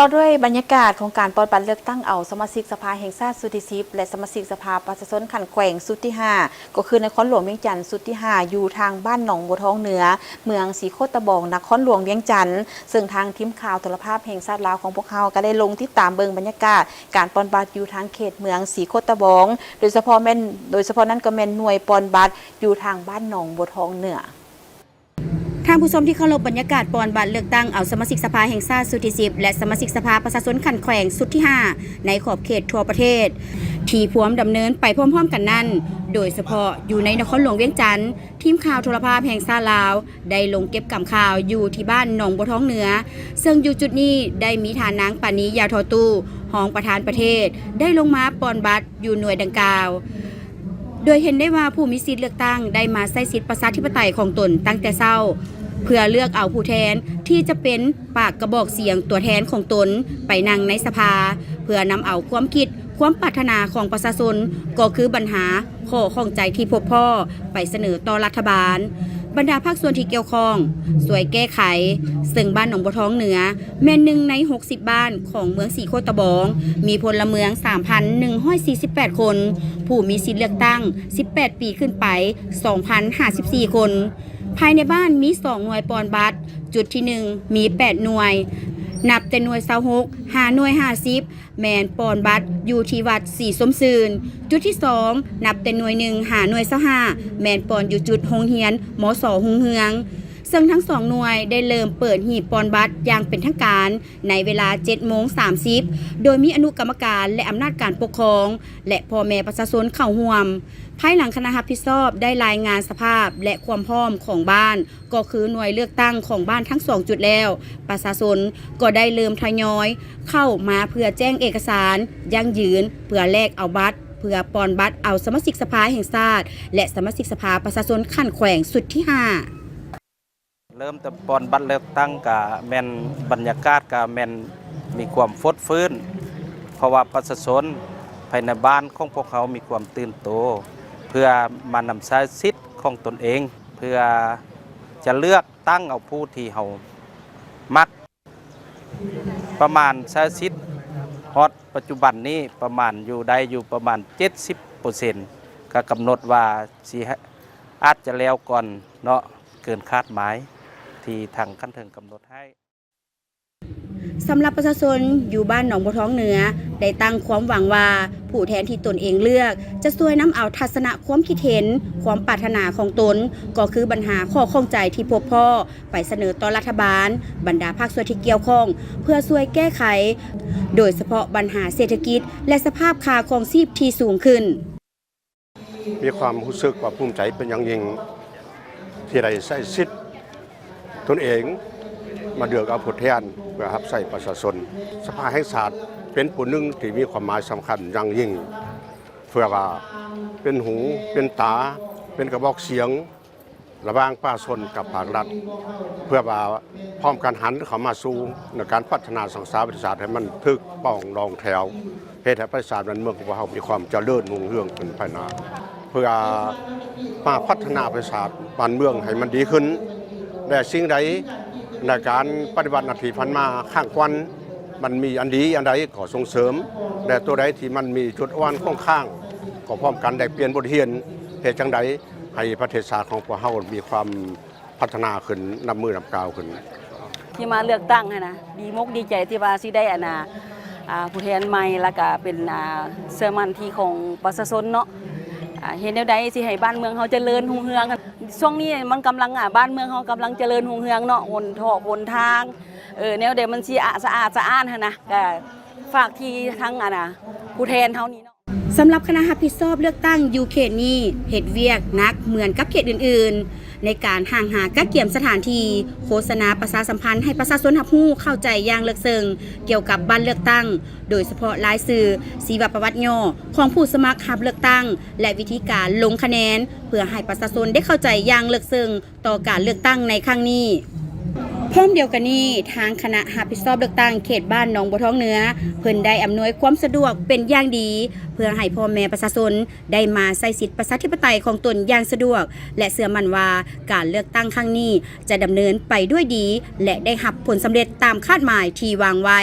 ຕໍ່ດ້ວຍບັນຍາກາດຂອງການປ່ອນບັດເລືອກຕັ້ງເອົາສະມາຊິກສະພາແຫ່ງຊາດຊຸດທີສິບ ແລະ ສະມາຊິກສະພາປະຊາຊົນຂັ້ນແຂວງຊຸດທີຫ້າ ກໍຄືນະຄອນຫຼວງວຽງຈັນຊຸດທີຫ້າ ຢູ່ທາງບ້ານໜອງບົວທອງເໜືອ ເມືອງສີໂຄດຕະບອງ ນະຄອນຫຼວງວຽງຈັນ, ເຊິ່ງທາງທີມຂ່າວໂທລະພາບແຫ່ງຊາດລາວຂອງພວກເຮົາກໍໄດ້ລົງຕິດຕາມເບິ່ງບັນຍາກາດການປ່ອນບັດຢູ່ທາງເຂດເມືອງສີໂຄດຕະບອງ ໂດຍສະເພາະແມ່ນ ໂດຍສະເພາະນັ້ນກໍແມ່ນໜ່ວຍປ່ອນບັດຢູ່ທາງບ້ານໜອງບົວທອງເໜືອ. ທ່ານຜູ້ຊົມທີ່ເຄົາລົບ, ບັນຍາກາດປ່ອນບັດເລືອກຕັ້ງເອົາສະມາຊິກສະພາແຫ່ງຊາດຊຸດທີສິບ ແລະ ສະມາຊິກສະພາປະຊາຊົນຂັ້ນແຂວງຊຸດທີຫ້າ ໃນຂອບເຂດທົ່ວປະເທດ ທີ່ພວມດຳເນີນໄປພ້ອມໆກັນນັ້ນ, ໂດຍສະເພາະຢູ່ໃນນະຄອນຫຼວງວຽງຈັນ, ທີມຂ່າວໂທລະພາບແຫ່ງຊາດລາວ ໄດ້ລົງເກັບກຳຂ່າວຢູ່ທີ່ບ້ານໜອງບົວທອງເໜືອ, ເຊິ່ງຢູ່ຈຸດນີ້ໄດ້ມີທ່ານນາງ ປານີ ຢາທໍ່ຕູ້ ຮອງປະທານປະເທດ ໄດ້ລົງມາປ່ອນບັດຢູ່ໜ່ວຍດັ່ງກ່າວ. ໂດຍເຫັນໄດ້ວ່າຜູ້ມີສິດເລືອກຕັ້ງໄດ້ມາໃຊ້ສິດປະຊາທິປະໄຕຂອງຕົນຕັ້ງແຕ່ເຊົ້າ ເພື່ອເລືອກເອົາຜູ້ແທນທີ່ຈະເປັນປາກກະບອກສຽງຕົວແທນຂອງຕົນໄປນັ່ງໃນສະພາ ເພື່ອນຳເອົາຄວາມຄິດ, ຄວາມປາດຖະໜາຂອງປະຊາຊົນ, ກໍຄືບັນຫາ ຂໍ້ຂ້ອງໃຈທີ່ພົບພໍ້ໄປສະເໜີຕໍ່ລັດຖະບານ. ບັນດາພາກສ່ວນທີ່ກ່ຽວຂ້ອງຊ່ວຍແກ້ໄຂ, ເຊິ່ງບ້ານໜອງບົວທອງເໜືອ ແມ່ນໜຶ່ງໃນຫົກສິບບ້ານຂອງເມືອງສີໂຄດຕະບອງ, ມີພົນລະເມືອງສາມພັນໜຶ່ງຮ້ອຍສີ່ສິບແປດຄົນ, ຜູ້ມີສິດເລືອກຕັ້ງສິບແປດປີຂຶ້ນໄປສອງພັນຫ້າສິບສີ່ຄົນ. ພາຍໃນບ້ານມີສອງໜ່ວຍປ່ອນບັດ, ຈຸດທີໜຶ່ງມີແປດໜ່ວຍ, ນັບແຕ່ໜ່ວຍຊາວຫົກຫາໜ່ວຍຫ້າສິບ ແມ່ນປ່ອນບັດຢູ່ທີ່ວັດສີຊົມຊື່ນ. ຈຸດທີສອງ ນັບແຕ່ໜ່ວຍໜຶ່ງຫາໜ່ວຍຊາວຫ້າ ແມ່ນປ່ອນຢູ່ຈຸດໂຮງຮຽນ ມສ ຮຸ່ງເຮືອງ, ເຊິ່ງທັງສອງໜ່ວຍໄດ້ເລີ່ມເປີດຮີບປ່ອນບັດຢ່າງເປັນທາງການໃນເວລາເຈັດໂມງສາມສິບ ໂດຍມີອະນຸກຳມະການ ແລະ ອຳນາດການປົກຄອງ ແລະ ພໍ່ແມ່ປະຊາຊົນເຂົ້າຮ່ວມ. ພາຍຫຼັງຄະນະຮັບຜິດຊອບໄດ້ລາຍງານສະພາບ ແລະ ຄວາມພ້ອມຂອງບ້ານ ກໍຄືໜ່ວຍເລືອກຕັ້ງຂອງບ້ານທັງສອງຈຸດແລ້ວ, ປະຊາຊົນກໍໄດ້ເລີ່ມທະຍອຍເຂົ້າມາເພື່ອແຈ້ງເອກະສານຢັ້ງຢືນ ເພື່ອແລກເອົາບັດ ເພື່ອປ່ອນບັດເອົາສະມາຊິກສະພາແຫ່ງຊາດ ແລະ ສະມາຊິກສະພາປະຊາຊົນຂັ້ນແຂວງຊຸດທີຫ້າ. ເລີ່ມແຕ່ປ່ອນບັດເລືອກຕັ້ງກະແມ່ນບັນຍາກາດກະແມ່ນມີຄວາມຟົດຟື້ນ ເພາະວ່າປະຊາຊົນພາຍໃນບ້ານຂອງພວກເຮົາມີຄວາມຕື່ນໂຕ ເພື່ອມານຳໃຊ້ສິດຂອງຕົນເອງ ເພື່ອຈະເລືອກຕັ້ງເອົາຜູ້ທີ່ເຮົາມັກ. ປະມານໃຊ້ສິດຮອດປັດຈຸບັນນີ້ປະມານຢູ່ ໄດ້ຢູ່ປະມານເຈັດສິບເປີເຊັນ ກະກຳນົດວ່າຊິ ອາດຈະແລ້ວກ່ອນເນາະ ເກີນຄາດໝາຍທີ່ທາງຂັ້ນເທິງກຳນົດໃຫ້. ສຳລັບປະຊາຊົນຢູ່ບ້ານໜອງບົວທອງເໜືອ ໄດ້ຕັ້ງຄວາມຫວັງວ່າ ຜູ້ແທນທີ່ຕົນເອງເລືອກ ຈະຊ່ວຍນຳເອົາທັດສະນະຄວາມຄິດເຫັນ, ຄວາມປາດຖະໜາຂອງຕົນ, ກໍຄືບັນຫາຂໍ້ຂ້ອງໃຈທີ່ພົບພໍ້ ໄປສະເໜີຕໍ່ລັດຖະບານ, ບັນດາພາກສ່ວນທີ່ກ່ຽວຂ້ອງ ເພື່ອຊ່ວຍແກ້ໄຂ, ໂດຍສະເພາະບັນຫາເສດຖະກິດ ແລະ ສະພາບຄ່າຄອງຊີບທີ່ສູງຂຶ້ນ. ມີຄວາມຮູ້ສຶກວ່າພູມໃຈເປັນຢ່າງຍິ່ງ ທີ່ໄດ້ໃຊ້ສິດຕົນເອງມາເລືອກເອົາຜູ້ແທນເພື່ອຮັບໃຊ້ປະຊາຊົນ. ສະພາແຫ່ງຊາດເປັນຜູ້ໜຶ່ງທີ່ມີຄວາມໝາຍສຳຄັນຢ່າງຍິ່ງ ເພື່ອວ່າເປັນຫູເປັນຕາ ເປັນກະບອກສຽງ ລະຫວ່າງປະຊາຊົນກັບພາກລັດ ເພື່ອວ່າພ້ອມກັນຫັນເຂົ້າມາສູ່ໃນການພັດທະນາສ້າງສາປະເທດຊາດໃຫ້ມັນຖືກຕ້ອງດອງແຖວ, ເຮັດໃຫ້ປະເທດຊາດບ້ານເມືອງຂອງພວກເຮົາມີຄວາມຈະເລີນຮຸ່ງເຮືອງຂຶ້ນໄປໜ້າ, ເພື່ອມາພັດທະນາປະເທດຊາດບ້ານເມືອງໃຫ້ມັນດີຂຶ້ນ ແລະ ສິ່ງໃດໃນການປະຕິບັດໜ້າທີ່ຜ່ານມາຂ້າງຄວັນ ມັນມີອັນດີອັນໃດກໍສົ່ງເສີມ ແລະ ຕົວໃດທີ່ມັນມີຈຸດອ່ອນຄົງຄ້າງ ກໍພ້ອມກັນແລກປ່ຽນບົດຮຽນ ເຮັດຈັ່ງໃດ ໃຫ້ປະເທດຊາດຂອງພວກເຮົາມີຄວາມພັດທະນາຂຶ້ນ ນັບມື້ນັບກ້າວຂຶ້ນ. ທີ່ມາເລືອກຕັ້ງຫັ້ນນະ ດີມົກດີໃຈທີ່ວ່າຊິໄດ້ອັນນາ ອ່າ ຜູ້ແທນໃໝ່ ແລ້ວກະເປັນ ອ່າ ເຊື່ອໝັ້ນທີ່ຂອງປະຊາຊົນເນາະ. ອ່າ ເຮັດແນວໃດຊິໃຫ້ບ້ານເມືອງເຮົາຈະເລີນຮຸ່ງເຮືອງ. ຊ່ວງນີ້ມັນກຳລັງ ອ່າ ບ້ານເມືອງເຮົາກຳລັງຈະເລີນຮຸ່ງເຮືອງເນາະ, ຫົນຖອກຫົນທາງ ເອີ ແນວໃດມັນຊິ ອາ ສະອາດສະອ້ານຫັ້ນນະ. ກະຝາກທີ່ທາງ ອັນນາ ຜູ້ແທນເຮົານີ້ເນາະ. ສຳລັບຄະນະຮັບຜິດຊອບເລືອກຕັ້ງຢູ່ເຂດນີ້ ເຮັດວຽກໜັກເໝືອນກັບເຂດອື່ນໆ ໃນການຫ້າງຫາກະກຽມສະຖານທີ່, ໂຄສະນາປະຊາສຳພັນໃຫ້ປະຊາຊົນຮັບຮູ້ເຂົ້າໃຈຢ່າງເລິກເຊິ່ງກ່ຽວກັບບັດເລືອກຕັ້ງ, ໂດຍສະເພາະລາຍຊື່, ຊີວະປະຫວັດຫຍໍ້ຂອງຜູ້ສະໝັກຮັບເລືອກຕັ້ງ ແລະ ວິທີການລົງຄະແນນ ເພື່ອໃຫ້ປະຊາຊົນໄດ້ເຂົ້າໃຈຢ່າງເລິກເຊິ່ງ ຕໍ່ການເລືອກຕັ້ງໃນຄັ້ງນີ້. ພ້ອມດຽວກັນນີ້, ທາງຄະນະຮັບຜິດຊອບເລືອກຕັ້ງເຂດບ້ານໜອງບົວທອງເໜືອ ເພິ່ນໄດ້ອຳນວຍຄວາມສະດວກເປັນຢ່າງດີ ເພື່ອໃຫ້ພໍ່ແມ່ປະຊາຊົນໄດ້ມາໃຊ້ສິດປະຊາທິປະໄຕຂອງຕົນຢ່າງສະດວກ ແລະ ເຊື່ອໝັ້ນວ່າການເລືອກຕັ້ງຄັ້ງນີ້ຈະດຳເນີນໄປດ້ວຍດີ ແລະ ໄດ້ຮັບຜົນສຳເລັດຕາມຄາດໝາຍທີ່ວາງໄວ້.